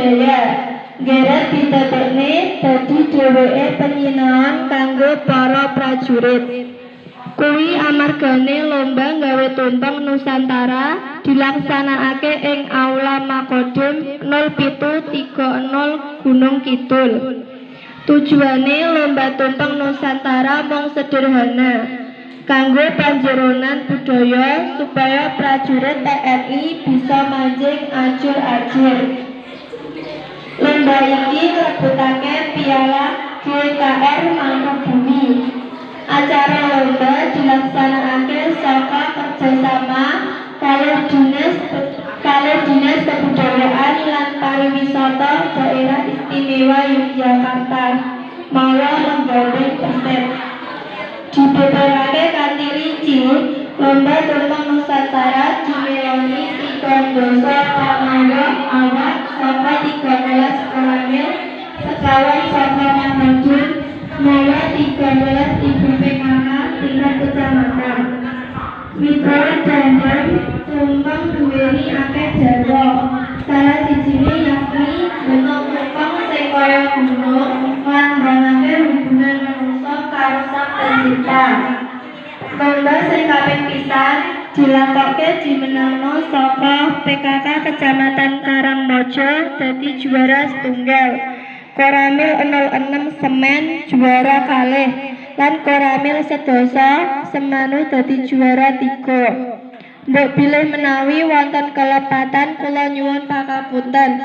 budaya. Ngeret didadekne dadi dheweke penyinaon kanggo para prajurit. Kuwi amargane lomba nggawe tumpeng Nusantara dilaksanakake ing Aula Makodim 0730 Gunung Kidul. Tujuane lomba tumpeng Nusantara mung sederhana, kanggo panjeronan budaya supaya prajurit TNI bisa manjing ajur-ajur. Lomba iki ngrebutake piala GKR Mangkubumi. Acara lomba dilaksanakake saka kerjasama kalih Dinas Kebudayaan lan Pariwisata Daerah Istimewa Yogyakarta mawa menggandeng Perset. Dibeberake kanthi rinci, lomba tumpeng Nusantara dimeloni 13 pamawa awak saka 13 koramil, 25 saka Makodim, mawa 13 ibu PKK tingkat kecamatan. Miturut Dandim, tumpeng duweni akeh jarwa. Salah sijine yakni bentuk tumpeng sing kaya gunung nglambangake hubungan manungsa karo Sang Pencipta. Lomba sing kaping pisan dilakoke dimenangno saka PKK Kecamatan Karangmojo dadi juara setunggal. Koramil 06 Semen juara kalih lan Koramil Sedasa Semanu dadi juara 3. Mbok bilih menawi wonten kelepatan kula nyuwun pangapunten.